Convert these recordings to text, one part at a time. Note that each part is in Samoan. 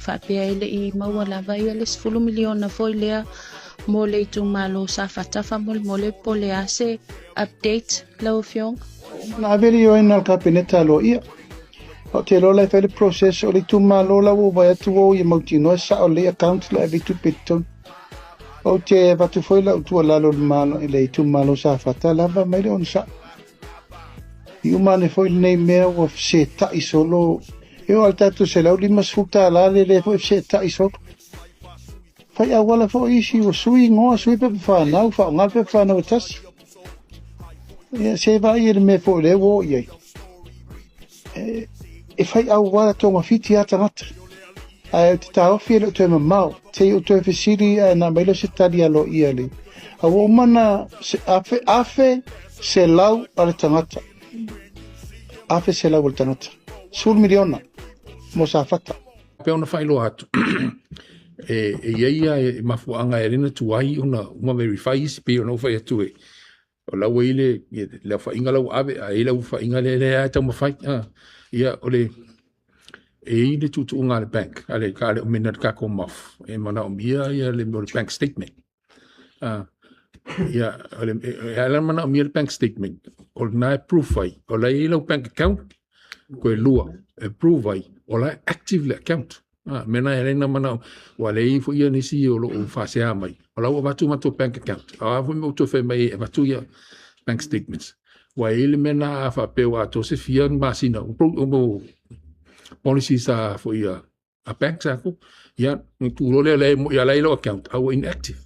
Faapea e le i maua lava ia le 10 miliona foi lea mo le itumalo o Safata faamolemole po o le a se update lau Afioga? Na ave le ioega a le Kapeneta aloaia. Ou te iloa la e fai le process o le itumalo la ua ou vaai atu ua o ia mautinoa e sao lelei account la e ave ai tupe i totonu. Ou te avatu foi lau tuualalo i le malo i le itumalo o Safata lava mai le onosai. I uma ane foi lenei mea ua fesetai solo e oo lava i le tatou $150 lea lea foi e fesetai solo. Fai auala foi isi ua sui igoa, sui pepa fanau, faaaoga le pepa fanau e tasi. Ia se vaai i le mea foi lea ua oo i ai. E fai auala togafiti lava tagata. Ae ou te taofi e le o toe mamao. Se i ou toe fesili ae na aumai lea o se tali aloaia i le a ua uma ona 1,100 a le tagata. 1,100 a le tagata. 10 miliona mo Safata. Pei ona faailoa atu, e i ai ia mafuaaga e ala ai ona tuai ona uma verify isi, pei ona ou fai atu e o la ua i ai le aofaiga la ua ave, ae i ai le aofaiga lea lea e taumafai. Ia o le e i ai le tuutuuga a le bank, a le o le tatou MOF, e manaomia le mea o le bank statement. Ia, e ala ona manaomia le bank statement, o lena e proof ai, o la e i ai lau bank account, toe lua, e prove ai, o la e active le account. Mea na e ala ai ona manao, ua leai foi ia nisi o lo o faasea mai, o la ua avatu matou bank account, a o a foi mea ua toe fai mai ai e avatu ia bank statements. Ua i ai le mea lena a faapea ua atoa se fia masina, o policies a foi a banks a ku, ia, ni tulo lea la ia la i lau account, a ua inactive.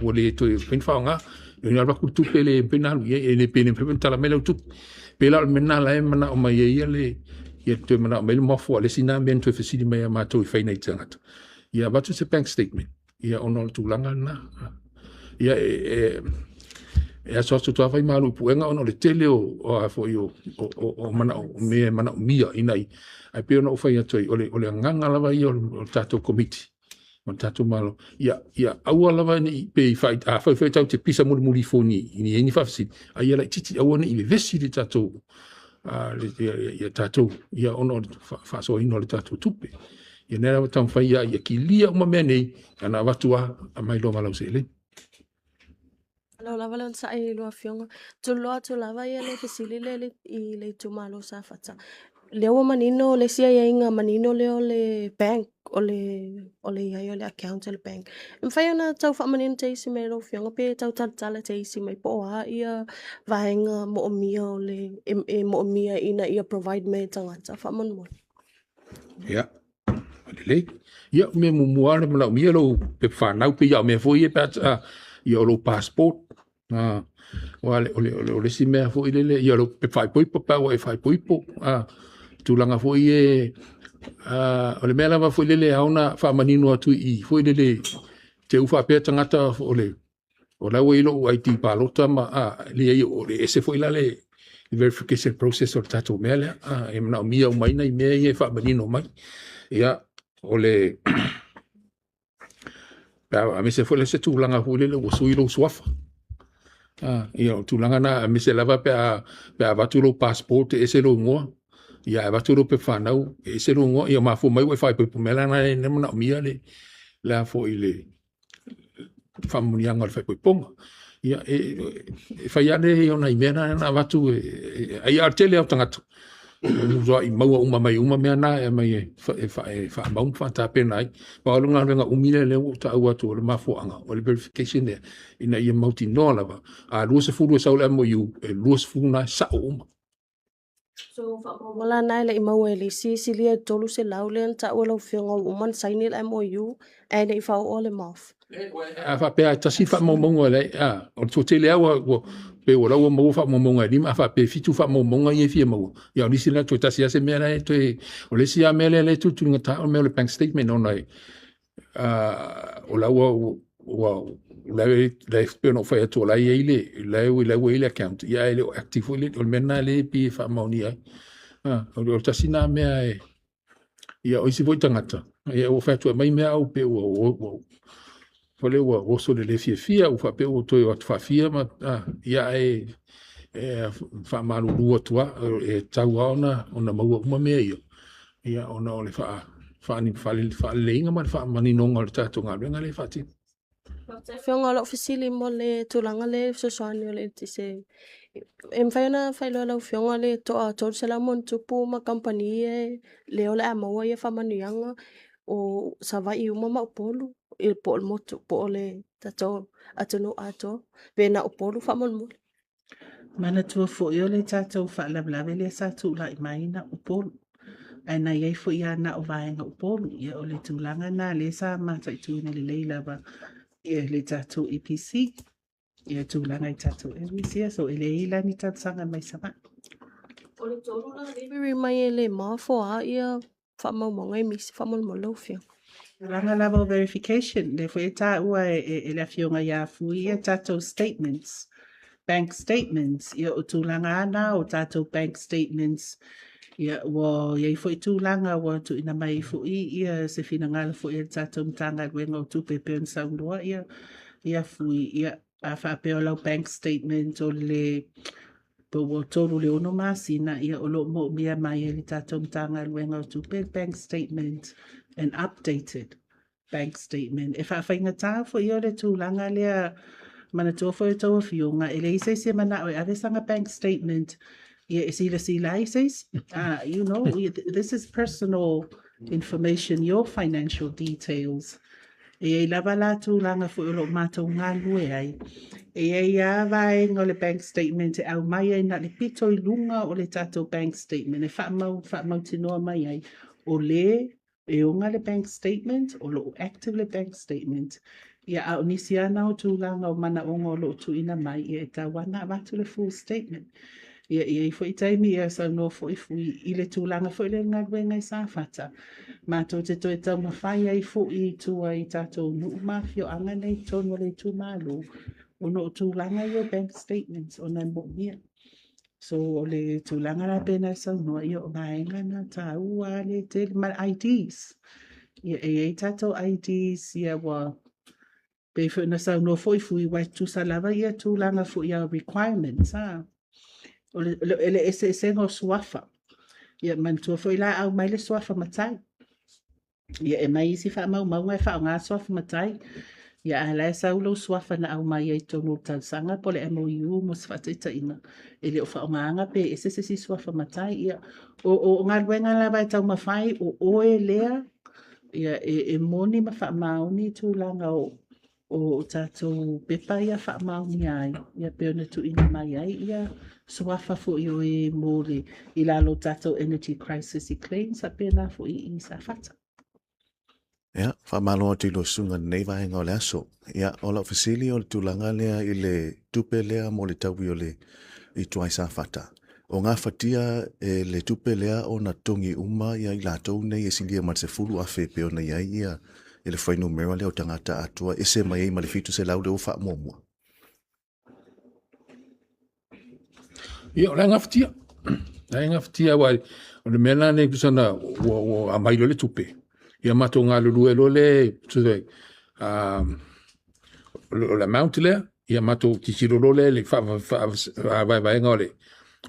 Ua le toe mafai ona faaaoga. Ina alu atu le tupe le mafai ona alu i ai, e le pe le mafai ona tala mai lau tupe. Pe la o le mea lena la e manao mai ai ia le ia toe manao mai le MOF aua o le isi lena mea na toe fesili mai ia matou e fai nai tagata. Ia avatu se bank statement, ia ona o le tulaga lena. Ia e asuasu atu lava fai malu i puega ona o le tele o a foi o manao o mea e manaomia ina ia ae pei ona ou fai atu ai o le agaga lava ia o le tatou Komiti o le tatou Malo ia aua lava ne i pe afai foi tatou te pisa mulimuli ifo i ni ai ni faafesili a ia laitiiti aua ne i vevesi le tatou ia tatou ia ona o le faasoaina o le tatou tupe. Ia lea lava taumafai ia kilia uma mea nei ana avatu lava aumai loa ma lau seleni. Malo lava le onosai i lua afioga. Tuliloa atu lava ia le fesili lea i le itumalo o Safata. Lea ua manino le isi aiaiga manino lea o le bank, o le i ai o le account a le bank. E mafai ona tau faamanino te isi mai lau afioga pe tau talatala te isi mai po o a ia vaega moomia o le e moomia ina ia provide mai e tagata faamolemole. Ia, lelei. Ia, o mea muamua lava le manaomia lou pepa fanau pei lava o mea foi ia pe a ia o lou passport. Aua o le isi mea foi lele, ia lou pepa faaipoipo pe a ua e faaipoipo. Tulaga foi e o le mea lava foi lele e ao ona faamanino atu i i foi lele te u faapea tagata o le o la ua i lou ID palota ma leai o le ese foi la le verification process o le tatou mea lea e manaomia uma ai nai mea ia e faamanino mai. Ia o le aemaise foi le se tulaga foi lele ua sui lou suafa. Ia o tulaga na aemaise lava pe a avatu lou passport e ese lou igoa. Ia avatu lou pepa fanau e ese lou igoa. Ia mafua mai ua e faaipoipo mai la na e manaomia le a foi le faamanuiaga o le faaipoipoga. Ia e fai lava le o nai mea na na avatu ai a o le tele lava o tagata ua maua uma mai uma mea na e aumai e faamau ma faatapena ai. Pau le galuega umi lea lea ua ou taua atu o le mafuaaga o le verification lea ina ia mautinoa lava a 20 e sau le MOU e 20 na e sao uma. So faamaumauga la na e le i maua e le isi silia i 300 lea na taua lau afioga ua uma ona saini le MOU ae le i faaoo le MOF. A faapea e tasi faamaumauga le o le toatele lava ua pe ua la ua maua faamaumauga e 5 a faapea e 7 faamaumauga ia e fia maua. Ia o nisi la toe tasi lava se mea la e toe o le isi lava mea lea e tulituli o le mea o le bank statement ona e o la ua ua la e pei ona ou fai atu o la e i ai le la ua i ai le account ia ae le o active foi le o le mea lena lea e pei e faamaonia ai. O le tasi lena mea e ia o isi foi tagata ia ua fai atu e aumai mea au pe ua foi lea ua oso i le le fiafia ua faapea ua toe o atu faafia ma ia ae e faamalulu atu lava e tatau lava ona maua uma mea ia ia ona o le faa Faaleleiga ma le faamaninoga o le tatou galuega lea e faatino. Afioga o lau fesili mo le tulaga le fesoasoani o le eletise. E mafai ona faailoa lau Afioga le toa 300 ma ma kamupani e lea o le a maua ia faamanuiaga o Savaii uma ma Upolu po o le motu po o le tatou atunuu atoa pe na o Upolu faamolemole. Manatua foi o le tatou faalavelave lea sa tulai mai na Upolu. Ae na i ai foi lava na o vaega Upolu. Ia o le tulaga lena lea sa mataituina lelei lava ia le tatou EPC. Ia tulaga i tatou areas ia. So e leai la ni talosaga mai Savaii. O le tolu la lea e mai e le maofoa ia faamaumauga e misi faamolemole lau Afioga. Tulaga lava o verification, lea foi e taua e le afioga ia Fui ia tatou statements, bank statements, ia o tulaga ana o tatou bank statements, ia ua i ai foi tulaga ua tuuina mai foi ia se finagalo foi e le tatou Matagaluega o Tupe e pei ona saunoa ia Fui, ia a faapea o lau bank statement o le po ua 3 i le 6 masina, ia o lo o moomia mai e le tatou Matagaluega o Tupe bank statement and updated bank statement. E faafaigata foi o le tulaga lea manatua foi o tou afioga, e leai se isi e manao e ave sana bank statement ia e silasila ai se isi. This is personal information, your financial details. E i ai lava la tulaga foi o lo o matou galulue ai. E i ai lava vaega o le bank statement e aumai ai na le pito i luga o le tatou bank statement e faamautinoa mai ai o le e oga le bank statement, o lo o active le bank statement. Ia a o nisi ana o tulaga o manaoga o lo o tuuina mai, ia e tatau lava ona avatu le full statement. Ia e i ai foi taimi ia saunoa foi Fui i le tulaga foi lea i le galuega i Safata, matou te toe taumafai ai foi i tua i tatou nuu ma afioaga nei i totonu o le itumalo, ona o tulaga ia o bank statements ona e moomia. So o le tulaga la pei ona e saunoa, ia o vaega na taua lava le tele ma IDs. Ia e i ai tatou IDs ia ua pei foi ona saunoa foi Fui, ua tutusa lava ia tulaga foi ia requirements. O le eseesega o suafa. Ia manatua foi la aumai le suafa matai. Ia e mai isi faamaumauga e faaaoga suafa matai. Ia a la e sau lou suafa na aumai ai totonu o le talosaga po o le MOU mo se faataitaiga, e le o faaaogaina pe ese se isi suafa matai. Ia o galuega lava e taumafai o oe lea ia e moni ma faamaoni tulaga o tatou pepa ia faamaonia ai, ia pei ona tuuina mai ai ia suafa foi o e mo le i lalo o tatou Energy Crisis i claims faapena foi i Safata. Ia, faamalo atu i lau susuga i lenei vaega o le aso. Ia, o lau fesili o le tulaga lea i le tupe lea mo le taui o le i tua i Safata. O gafatia e le tupe lea ona totogi uma ia i latou nei e silia ma le 10,000 e pei ona i ai ia le fuainumera lea o tagata atoa ese mai ai ma le 700 lea ua faamuamua. Ia, o le gafatia. O le gafatia, aua o le mea la nei tusa na ua aumai loa le tupe. Ia matou galulue loa le tusa o le amount lea, ia matou tilotilo loa lea i le faavaevaega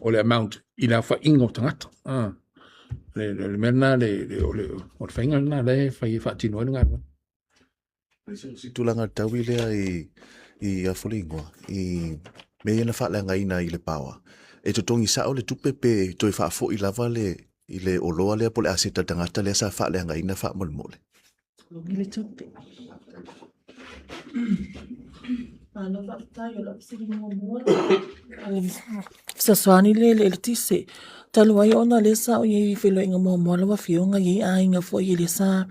o le amount i le aofaiga o tagata. Le mea lena, o le faiga lena lea e fai e faatino ai le galuega. Se tulaga taui lea i Afuligoa, i mea ia na faaleagaina i le paoa, e totogi sao le tupe pe toe faafoi lava le i le oloa lea po o le aseta tagata lea sa faaleagaina faamolemole. Totogi le tupe. Malo faafetai o lau fesili muamua. Fesoasoani lea i le eletise. Talu ai ona lea sa ou i ai i feiloaiga muamua lau afioga i ai aiga foi lea sa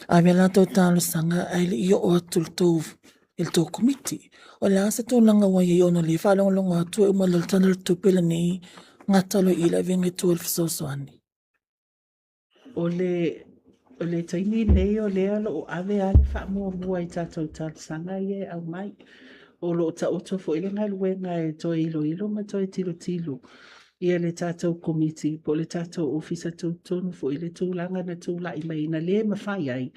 ave a latou talosaga ae le i oo atu i le tou i le tou komiti. O le a se tulaga ua i ai ona o lea e faalogologo atu e uma loa le Tala o le Tupe lenei gata loa i i le avega i tua o le fesoasoani. O le taimi nei o lea o lo o ave lava le faamuamua i tatou talosaga ia e aumai. O lo o taoto foi le galuega e toe iloilo ma toe tilotilo ia le tatou komiti po o le tatou ofisa tutotonu foi i le tulaga na tulai mai na le mafai ai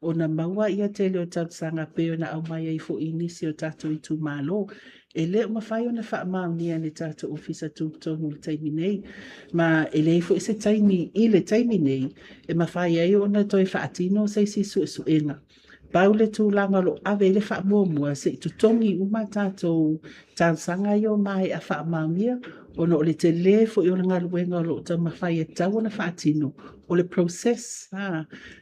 ona maua ia tele o talosaga pei ona aumai ai foi i nisi o tatou itumalo. E le o mafai ona faamaonia e le tatou Ofisa Tutotonu i le taimi nei, ma e leai foi se taimi i le taimi nei e mafai ai ona toe faatino se isi suesuega. Pau le tulaga o lo o ave i ai le faamuamua, se i totogi uma tatou talosaga ia ua maea faamaonia, ona o le tele foi o le galuega o lo o taumafai e tatau ona faatino, o le process,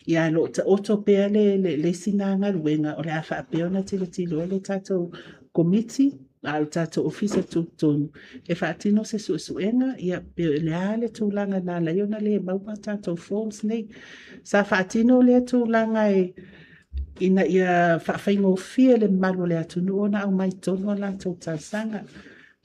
ia o lo o taoto pea le isi na galuega o le a faapea ona tilotilo ai le tatou Komiti, a o le tatou Ofisa Tutotonu e faatino se suesuega, ia pe o le a le tulaga na ala ai ona le maua tatou forms nei. Sa faatino lea tulaga e ina ia faafaigofie le mamalu o le atunuu ona aumai totonu a latou talosaga.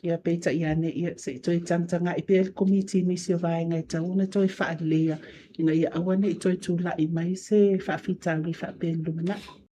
Ia peitai ane, ia se i toe tagatagai pea le Komiti i nisi o vaega e tatau ona toe faaleleia ina ia aua ne i toe tulai mai se faafitauli faapea i le lumanai.